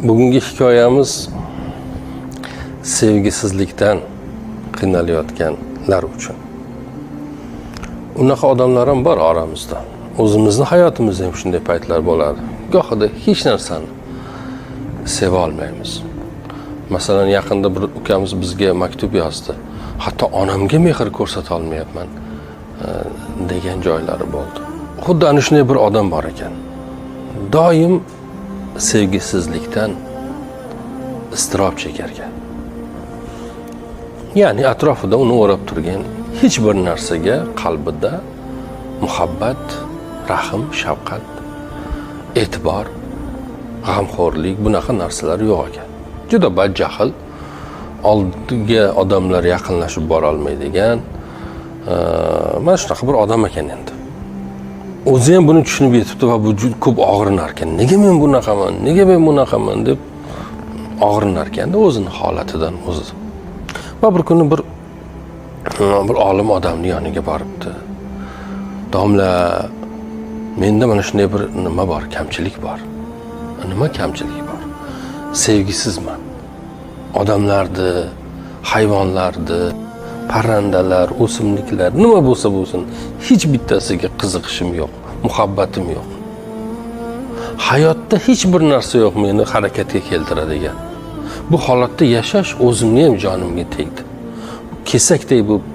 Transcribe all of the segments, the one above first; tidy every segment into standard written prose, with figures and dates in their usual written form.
Bugungi hikoyamiz sevgisizlikdan qiynalayotganlar uchun. Unaqa odamlar ham bor oramizda. O'zimizni hayotimizda ham shunday paytlar bo'ladi. Gohida hech narsani seva olmaymiz. Masalan, yaqinda bir ukamiz bizga maktub yozdi. Hatto onamga mehr ko'rsata olmayapman degan joylari bo'ldi. Xuddi ana shunday bir odam bor ekan. Doim sevgisizlikdan iztirob chekarkan. Ya'ni atrofida uni o'rab turgan hech bir narsaga qalbida muhabbat, rahm, shafqat, e'tibor, g'amxo'rlik bunaqa narsalar yo'q ekan. Juda badjahl, oldiga odamlar yaqinlashib bora olmaydigan, mana shunaqa bir odam ekan endi. O'zi ham buni tushunib yetibdi va bu juda ko'p og'rinar ekan. Nega men bunaqaman? Nega men bunaqaman deb og'rinar ekanda o'zini holatidan o'zi. Va bir kuni bir olim odamni yoniga boribdi. Domla, menda mana shunday bir nima bor, kamchilik bor. Nima kamchilik bor? Sevgisizman. Odamlarni, hayvonlarni, parrandalar, o'simliklar, nima bo'lsa bo'lsin, hech bittasiga qiziqishim yo'q, muhabbatim yo'q. Hayotda hech bir narsa yo'q meni harakatga keltiradigan. Bu holatda yashash o'zimni ham jonimga tegdi. Kesakday bo'lib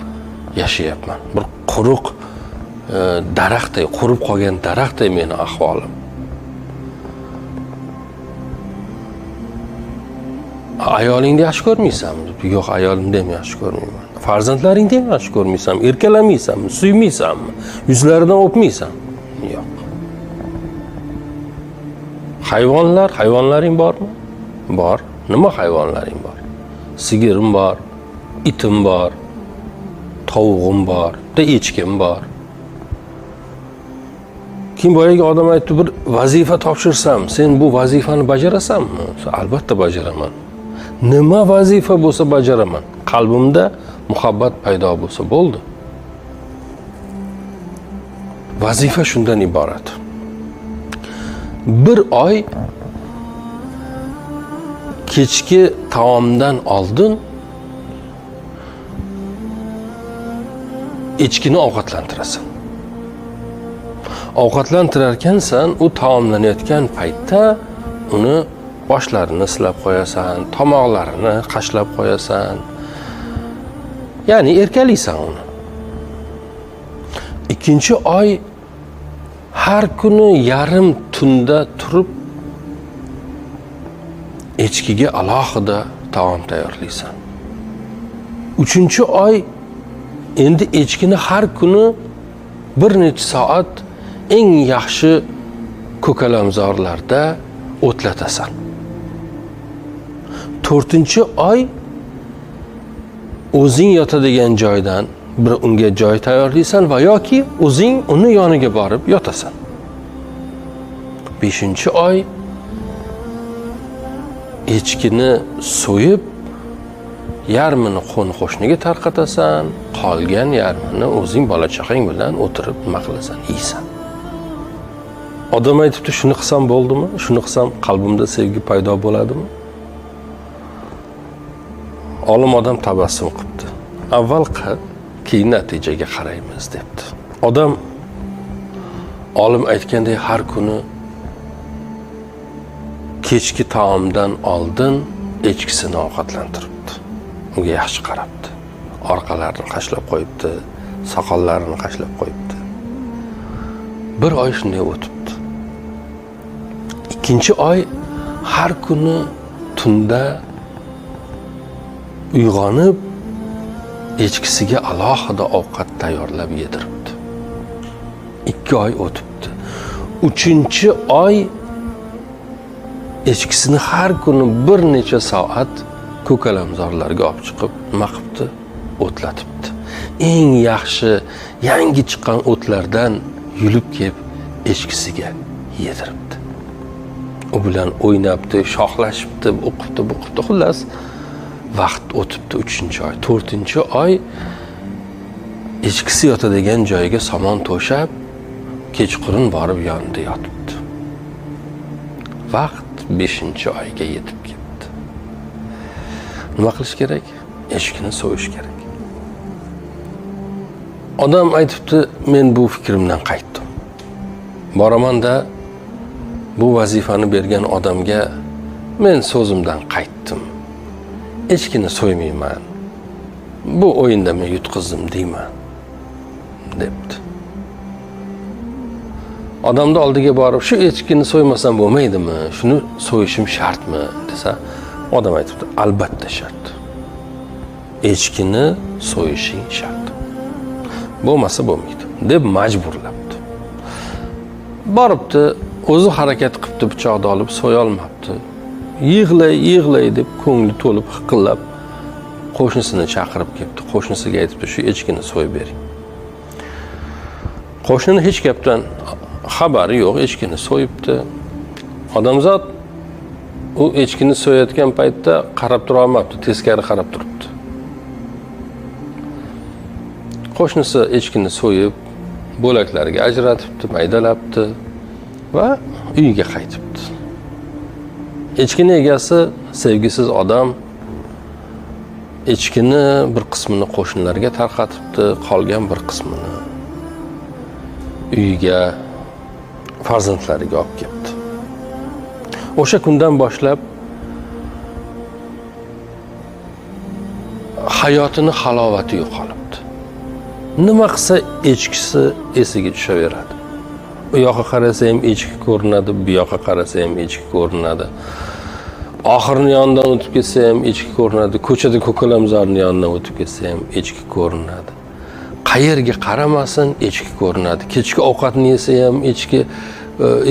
yashayapman. Bir quruq daraxtday, qurib qolgan daraxtday meni ahvolim. Ayolingni yaxshi ko'rmaysanmi? Yo'q, ayolimni ham yaxshi ko'rmayman. Farzandlaringni ham yaxshi ko'rmaysanmi? Erkalamaysanmi? Suymaysanmi? Yuzlaridan o'pmaysanmi? Yo'q. Hayvonlar, hayvonlaring bormi? Bor. Nima hayvonlaring bor? Sigirim bor, itim bor, tovug'im bor, bitta echkim bor. Keyin boyagi odam aytdi, bir vazifa topshirsam, sen bu vazifani bajarasanmi? Albatta bajaraman. Nima vazifa bo'lsa bajaraman. Qalbimda muhabbat paydo bo'lsa bo'ldi. Vazifa shundan iborat. Bir oy kechki taomdan oldin echkini ovqatlantirasan. Ovqatlantirarkansan, u taomlanayotgan paytda uni boshlarini silab qo'yasan, tomoqlarini qashlab qo'yasan. Ya'ni erkalaysan uni. Ikkinchi oy har kuni yarim tunda turib echkiga alohida taom tayyorlaysan. Uchinchi oy endi echkini har kuni bir necha soat eng yaxshi ko'kalamzorlarda o'tlatasan. To'rtinchi oy o'zing yotadigan joydan bir unga joy tayyorlaysan va yoki o'zing uni yoniga borib yotasan. Beshinchi oy echkini so'yib, yarmini qo'ni qo'shniga tarqatasan, qolgan yarmini o'zing bola chaqang bilan o'tirib nima qilasan, yeysan. Odam aytibdi, shuni qilsam bo'ldimi? Shuni qilsam qalbimda sevgi paydo bo'ladimi? Olim odam tabassum qilibdi. Avval qil, keyin natijaga qaraymiz debdi. Odam olim aytgandek har kuni kechki taomdan oldin echkisini ovqatlantiribdi. Unga yaxshi qarabdi. Orqalarini qashlab qo'yibdi, soqollarini qashlab qo'yibdi. Bir oy shunday o'tibdi. Ikkinchi oy har kuni tunda uyg'onib echkisiga alohida ovqat tayyorlab yediribdi. 2 oy o'tibdi. Uchinchi oy echkisini har kuni bir necha soat ko'kalamzorlarga olib chiqib nima qilibdi? O'tlatibdi. Eng yaxshi yangi chiqqan o'tlardan yulib kelib echkisiga yediribdi. U bilan o'ynabdi, shoxlashibdi, o'qibdi, buqibdi. Xullas, vaqt o'tibdi. 3-oy, 4-oy echkisi yotadigan joyga somon to'shab, kechqurun borib yonida yotibdi. Vaqt 5-oyga yetib ketdi. Nima qilish kerak? Echkini so'yish kerak. Odam aytibdi, men bu fikrimdan qaytdim. Boraman-da bu vazifani bergan odamga men so'zimdan qaytdim. Echkini so'ymayman. Bu o'yinda men yutqizdim deyman, debdi. Odamni oldiga borib, shu echkini so'ymasam bo'lmaydimi? Shuni so'yishim shartmi desa, odam aytibdi, albatta shart. Echkini so'yishing shart. Bo'lmasa bo'lmaydi, deb majburlabdi. Boribdi, o'zi harakat qilibdi, pichoqni olib so'ya olmabdi. Yig'lay, yig'lay deb ko'ngli to'lib hiqillab qo'shnisini chaqirib kelibdi. Qo'shnisiga aytibdi, shu echkini so'yib bering. Qo'shnini hech gapdan xabari yo'q, echkini so'yibdi. Odamzod u echkini so'yayotgan paytda qarab tura olmabdi, teskari qarab turibdi. Qo'shnisi echkini so'yib, bo'laklarga ajratibdi, maydalabdi va uyiga qaytibdi. Echkini egasi sevgisiz odam echkini bir qismini qo'shnilarga tarqatibdi, qolgan bir qismini uyiga, farzandlariga olib kelibdi. O'sha kundan boshlab hayotini halovati yo'qolibdi. Nima qilsa echkisi esiga tushaveradi. U yoqqa qarasa ham echki ko'rinadi, bu yoqqa qarasa ham echki ko'rinadi. Oxirini yonidan o'tib ketsa ham echki ko'rinadi, ko'chada ko'kalamzorning yonidan o'tib ketsa ham echki ko'rinadi. Qayerga qaramasin echki ko'rinadi. Kechki ovqatni yesa ham echki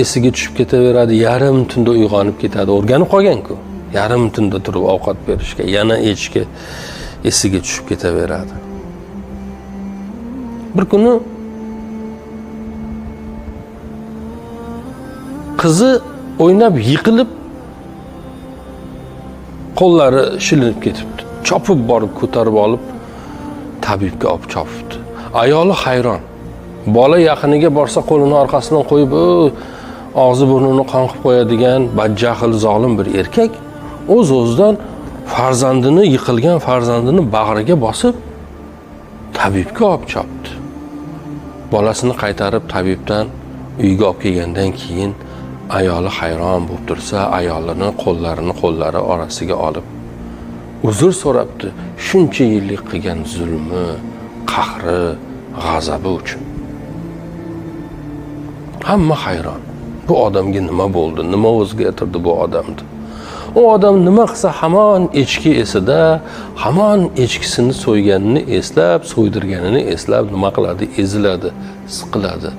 esiga tushib ketaveradi, yarim tunda uyg'onib ketadi. O'rganib qolgan-ku. Yarim tunda turib ovqat berishga, yana echki esiga tushib ketaveradi. Bir kuni qizi o'ynab yiqilib qo'llari shilinib ketibdi. Chopib borib ko'tarib olib tabibga olib chopibdi. Ayoli hayron. Bola yaqiniga borsa qo'lini orqasidan qo'yib, og'zi burnini qon qilib qo'yadigan badjahl zolim bir erkak o'z-o'zidan farzandini, yiqilgan farzandini bag'riga bosib tabibga olib chopdi. Bolasini qaytarib tabibdan uyga olib kelgandan keyin ayoli hayron bo'lib tursa, ayolini qo'llarini qo'llari orasiga olib uzr so'rabdi. Shuncha yillik qilgan zulmi, qahri, g'azabi uchun. Hamma hayron. Bu odamga nima bo'ldi? Nima o'zgartirdi bu odamni? U odam nima qilsa hamon echki esida, hamon echkisini so'yganini eslab, so'ydirganini eslab nima qiladi? Eziladi, siqiladi.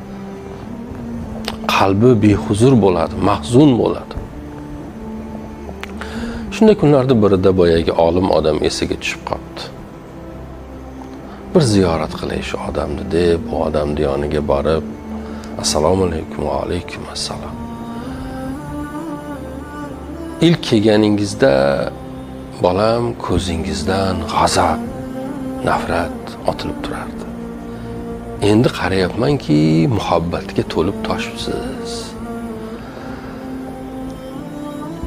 Qalbi behuzur bo'ladi, mahzun bo'ladi. Shunday kunlarda birida boyagi olim odam esiga tushib qoldi. Bir ziyorat qilay shu odamni deb, u odamning yoniga borib, assalomu alaykum va alaykum assalom. İlk kelganingizda bolam ko'zingizdan g'azab, nafrat otilib turardi. Endi qarayapmanki, muhabbatga to'lib toshibsiz.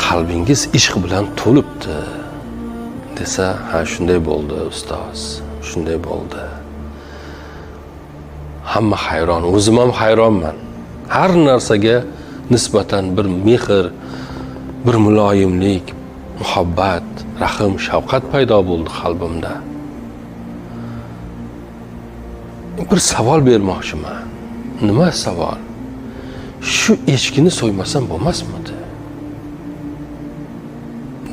Qalbingiz ishq bilan to'libdi desa, ha shunday bo'ldi ustoz, shunday bo'ldi. Hamma hayron, o'zim ham hayronman. Har narsaga nisbatan bir mehr, bir muloyimlik, muhabbat, rahm, shafqat paydo bo'ldi qalbimda. Bir savol bermoqchiman. Nima savol? Shu echkini so'ymasam bo'lmasmidi?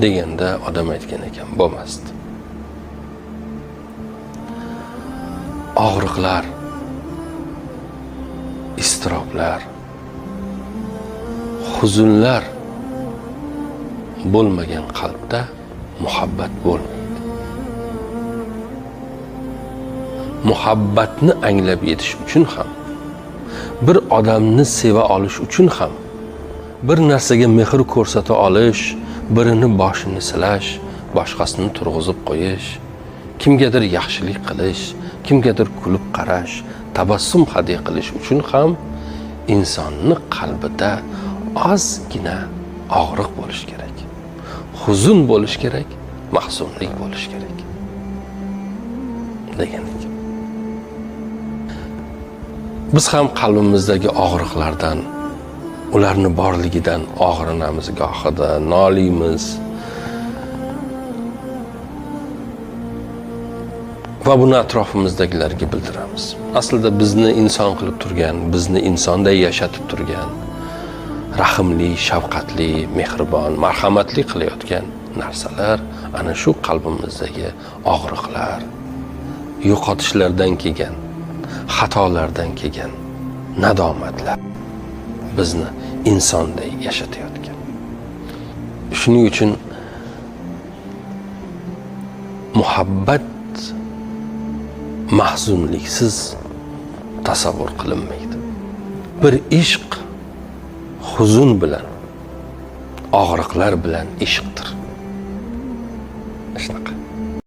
Deganda odam aytgan ekan, bo'lmasdi. Og'riqlar, iztiroblar, huzunlar bo'lmagan qalbda muhabbat bo'lmaydi. Muhabbatni anglab yetish uchun ham, bir odamni seva olish uchun ham, bir narsaga mehr ko'rsata olish, birini boshini silash, boshqasini turg'izib qo'yish, kimgadir yaxshilik qilish, kimgadir kulib qarash, tabassum hadya qilish uchun ham insonni qalbida ozgina Og'riq bo'lishi kerak. Huzun bo'lishi kerak, mahzunlik bo'lishi kerak. Degan ekan. Biz ham qalbimizdagi og'riqlardan, ularni borligidan og'rinamiz gohida, noliymiz. Va buni atrofimizdagilarga bildiramiz. Aslida bizni inson qilib turgan, bizni insonday yashatib turgan, rahimli, shafqatli, mehribon, marhamatli qilayotgan narsalar ana shu qalbimizdagi og'riqlar, yo'qotishlardan kelgan, xatolardan kelgan nadomatlar bizni insonday yashatayotgan. Shuning uchun muhabbat mahzunliksiz tasavvur qilinmaydi. Bir ishq huzun bilan, og'riqlar bilan ishqdir. Shunaqa.